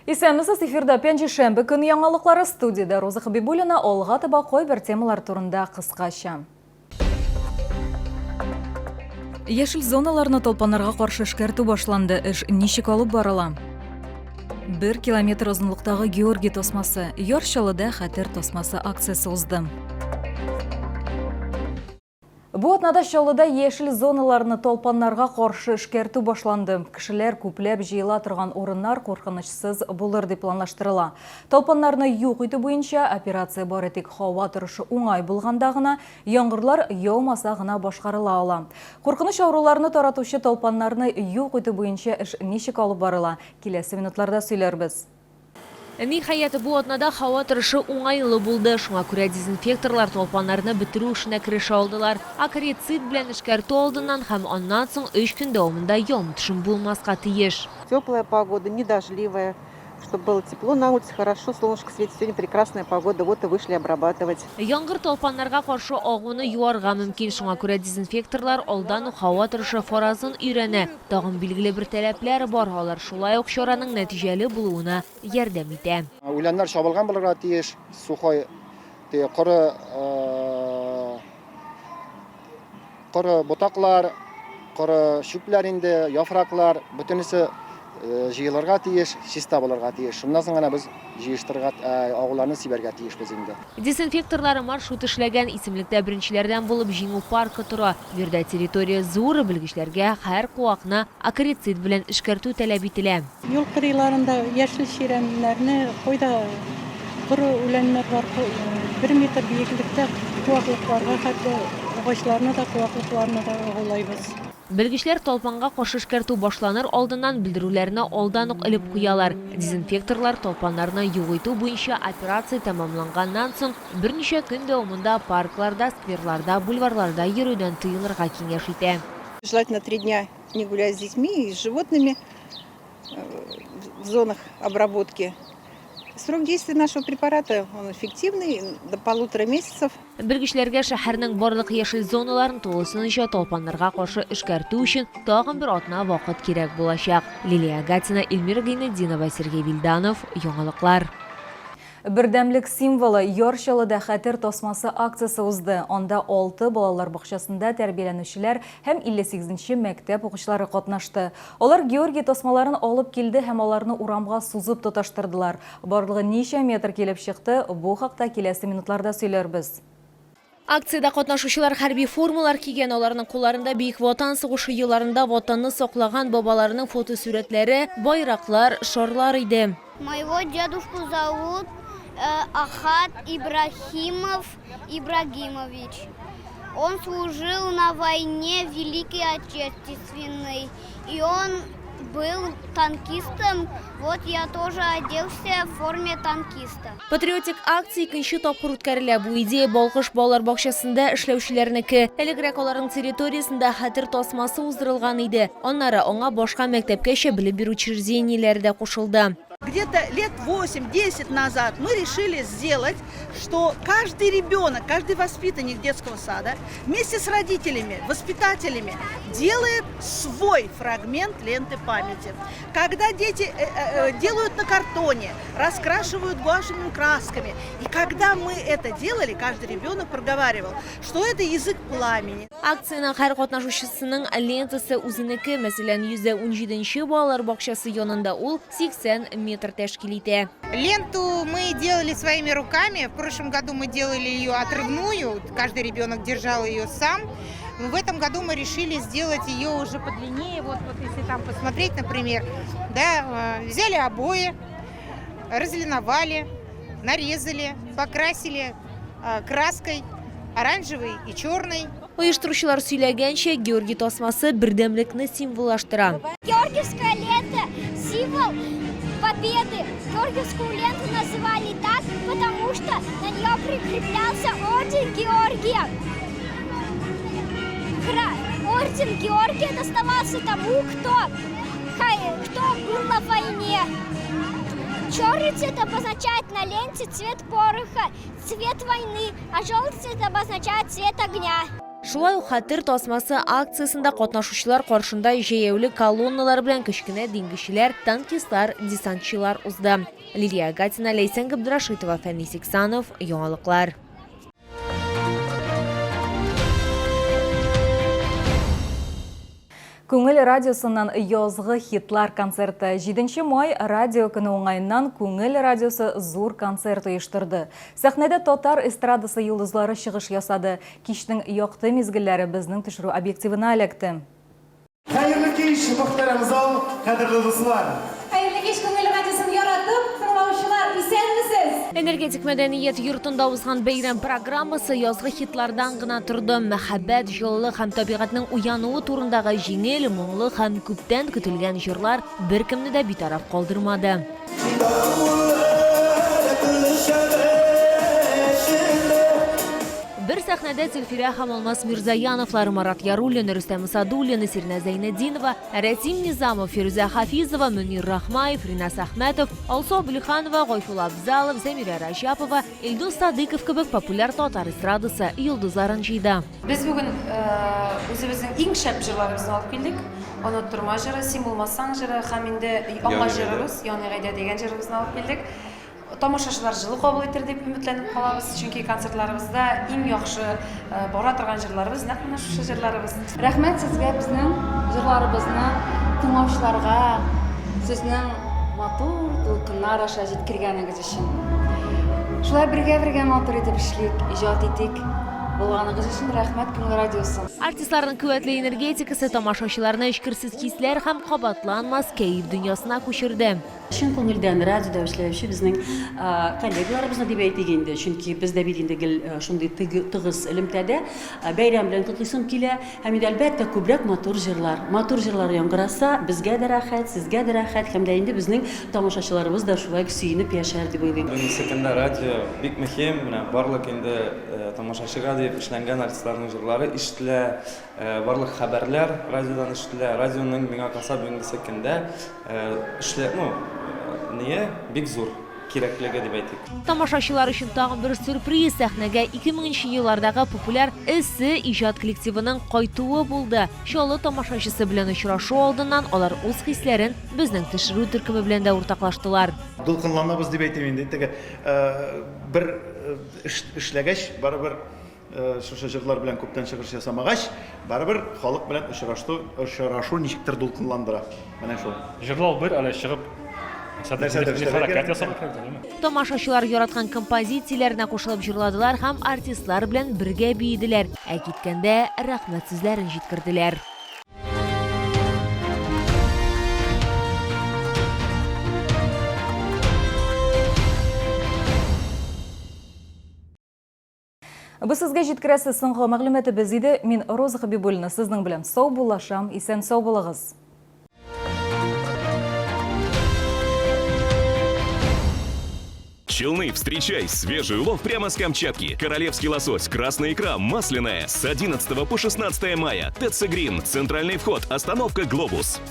Исәнмесез, эфирда пәнҗешәмбе көн яңалыклары, студиядә Роза Хабибуллина. Алга таба кайбер темалар турында кыскача. Яшел зоналарны талпаннарга каршы эшкәртү башланды. Эш ничек алып барыла? Бер километр озынлыктагы Георгий тасмасы, Яр Чаллыда Хәтер тасмасы акциясе узды. Бу атнада Чаллыда яшел зоналарны талпаннарга каршы эшкәртү башланды. Кешеләр күпләп җыела торган урыннар куркынычсыз булыр дип планлаштырыла. Талпаннарны юк итү буенча операция бары тик һава торышы уңай булганда гына, яңгырлар яумаса гына башкарыла ала. Куркыныч авыруларны таратучы талпаннарны юк итү буенча эш ничек алып барыла, киләсе минутларда сөйләрбез. Ниһаять, бу атнада һава торышы уңайлы булды. Шуңа күрә дезинфекторлар талпаннарны бетерү эшенә керешә алдылар. Акарицид белән эшкәртү алдыннан һәм аннан соң өч көн дәвамында явым-төшем булмаска тиеш. Теплая погода, не дождливая, чтоб было тепло на улице, хорошо, солнышко светит, сегодня прекрасная погода, вот и вышли обрабатывать. Яңгыр талпаннарга каршы агуны юарга мөмкин, шуңа күрә дезинфекторлар алдан ук һава торышы фаразын өйрәнә. Тагын билгеле бер таләпләр бар, алар шулай ук чараның нәтиҗәле булуына ярдәм итә. Үләннәр чабылган булырга тиеш, сухой, теге коры, коры ботаклар, коры чүпләр инде, яфраклар, бөтенесе җыелырга тиеш, чиста булырга тиеш. Шуннан соң гына без җыештырырга, агуларны сибәргә тиешбез инде. Дезинфекторлар маршрут эшләгән, исемлектә беренчеләрдән булып Җиңү паркы тора. Биредә территория зур, белгечләргә һәр куакны акарицид белән эшкәртү таләп ителә. Юл кырыйларында яшел чирәмнәрне, кайда коры үләннәр бар, бер метр биеклектә куаклыкларга хәтле агачларны да, куаклыкларны да агулайбыз. Белгечләр талпанга каршы эшкәртү башланыр алдыннан белдерүләрне алдан ук элеп куялар. Дезинфекторлар талпаннарны юк итү буенча операция тәмамланганнан соң берничә көн дәвамында паркларда, скверларда, бульварларда йөрүдән тыелырга киңәш итә. Желательно три дня не гулять с детьми и с животными в зонах обработки. Срок действия нашего препарата, он эффективный, до полутора месяцев. Белгечләргә шәһәрнең барлык яшел зоналарын тулысынча талпаннарга каршы эшкәртү өчен тагын бер атна вакыт кирәк булачак. Лилия Гатина, Эльмира Гыйнетдинова, Сергей Вильданов, Яңалыклар. Бердәмлек символы, Яр Чаллыда Хәтер тасмасы акциясе узды. Анда алты балалар бакчасында тәрбияләнүчеләр һәм 58 нче мәктәп укучылары катнашты. Алар Георгий тасмаларын алып килде һәм аларны урамга сузып тоташтырдылар. Барлыгы ничә метр килеп чыкты, бу хакта киләсе минутларда сөйләрбез. Акциядә катнашучылар хәрби формалар кигән, аларның кулларында Бөек Ватан сугышы елларында Ватанны саклаган бабаларының фотосурәтләре, байраклар, шарлар иде. Моего дедушку зовут Ахат Ибрахимов Ибрагимович. Он служил на войне Великой Отечественной, и он был танкистом. Вот я тоже оделся в форме танкиста. Патриотик акция икенче тапкыр үткәрелә. Бу идея Балкыш балалар бакчасында эшләүчеләрнеке. Элегрәк аларның территориясендә хәтер тасмасы уздырылган иде. Аннары аңа башка мәктәпкәчә белем бирү учреждениеләре дә кушылды. Где-то лет 8-10 назад мы решили сделать, что каждый ребенок, каждый воспитанник детского сада вместе с родителями, воспитателями делает свой фрагмент ленты памяти. Когда дети делают на картоне, раскрашивают гуашевыми красками. И когда мы это делали, каждый ребенок проговаривал, что это язык пламени. Акциянең һәр катнашучысының лентасы үзенеке, мәсәлән, 117 нче балалар бакчасы янында ул 80 метр тәшкил итә. Ленту мы делали своими руками. В прошлом году мы делали ее отрывную, каждый ребенок держал ее сам. Но в этом году мы решили сделать ее уже подлиннее. Вот если там посмотреть, например, да, взяли обои, разлиновали, нарезали, покрасили краской оранжевой и черной. Оештыручылар сөйләгәнчә, Георгий тасмасы бердәмлекне символлаштыра. Георгиевская лента – символ победы. Георгиевскую ленту называли так, потому что на нее прикреплялся орден Георгия. Орден Георгия доставался тому, кто был на войне. Черный цвет обозначает на ленте цвет пороха, цвет войны, а желтый цвет обозначает цвет огня. Шулай ук Хәтер тасмасы акциясендә катнашучылар каршында җәяүле колонналар белән кечкенә диңгезчеләр, танкистлар, десантчылар узды. Лилия Гатина, Ләйсән Габдрашитова, Фәнис Иксанов, Яңалыклар. Күңел радиосыннан язгы хитлар концерты. 7 май радио көне уңаеннан Күңел радиосы зур концерт оештырды. Сәхнәдә татар эстрадасы йолдызлары чыгыш ясады. Кичнең якты мизгелләре безнең төшерү объективына эләкте. Хәерле кич, мөхтәрәм зал, кадерле дуслар! Хәерле кич, Күңел радиосын яратып тыңлаучылар, исәнмесез! Энергетик мәдәният йортында узган бәйрәм программасы язгы хитлардан гына торды. Мәхәббәт, җылылык һәм табигатьнең уянуы турындагы җиңел, моңлы һәм күптән көтелгән җырлар беркемне дә битараф калдырмады. Бер сәхнәдә Зөлфирә һәм Алмаз Мирзаяновлар, Марат Яруллин, Рөстәм Асадуллин, Сирнә Зәйнетдинова, Рәсим Низамов, Фирүзә Хафизова, Мөнир Рахмаев, Ринас Әхмәтов, Алсу Әбелханова, Гайфулла Абзалов, Зәмирә Раҗапова, Илдус Садыйков кебек популяр татар эстрадасы йолдызларын җыйды. Без бүген үзебезнең иң шәп җырларыбызны алып килдек. Оныттырма җыры, Син булмасаң җыры һәм инде Аңа җырыбыз, Яныйк әйдә дигән җырыбызны алып килдек. Тамашачылар җылы кабул итер дип өметләнеп калабыз, чөнки концертларыбызда иң яхшы бара торган җырларыбыз нәкъ менә шушы җырларыбыз. Рәхмәт сезгә безнең җырларыбызны тыңлаучыларга сезнең матур дулкыннар аша җиткергәнегез өчен. Шулай бергә-бергә матур итеп эшлик, иҗат итик. Булганыгыз өчен рәхмәт, Күңел радиосы. Артистларның куәтле энергетикасы тамашачыларны эчкерсез хисләр һәм кабатланмас кәеф дөньясына күчерде. Чын күңелдән радиода эшләүче безнең коллегаларыбызны дип әйтик инде, чөнки без дә бит инде гел шундый тыгыз элемтәдә. Бәйрәм белән котлыйсым килә. Һәм инде, әлбәттә, күбрәк матур җырлар. Матур җырлар яңгыраса, безгә дә рәхәт, сезгә дә рәхәт һәм дә инде безнең тамашачыларыбыз да шулай ук сөенеп яшәр дип уйлыйм. Бүгенге көндә радио бик мөһим, менә барлык инде тамашачыга дип эшләнгән артистларның җырлары ишетелә, барлык хәбәрләр радиодан ишетелә. Радионың, миңа калса, бүгенгесе көндә эшлә, ну, ние бик зур. Кирәклеге дип әйтик. Тамашачылар өчен тагын бер сюрприз, сәхнәгә 2000 нче еллардагы популяр Эссе иҗат коллективының кайтуы булды. Чаллы тамашачысы белән очрашу алдыннан алар үз хисләрен безнең төшерү төркеме белән дә уртаклаштылар. Дулкынланабыз дип әйтим инде. Теге бер эш эшләгәч, барыбер Шушы җырлар белән күптән чыгыш ясамагач, барыбер халык белән очрашту, очрашу ничектер дулкынландыра. Менә шул. Җырлау бер, әле чыгып Нәрсәдер эшләргә хәрәкәт ясарга кирәк, түгелме? Тамашачылар яраткан композицияләренә кушылып җырладылар һәм артистлар белән бергә биеделәр, ә киткәндә рәхмәт сүзләрен җиткерделәр. Бу сезгә җиткерәсе соңгы мәгълүматыбыз иде. Мин Роза Хабибуллина сезнең белән саубуллашам. Исән-сау булыгыз. Челны, встречай! Свежий улов прямо с Камчатки. Королевский лосось, красная икра, масляная. С 11 по 16 мая. ТЦ Грин. Центральный вход. Остановка Глобус.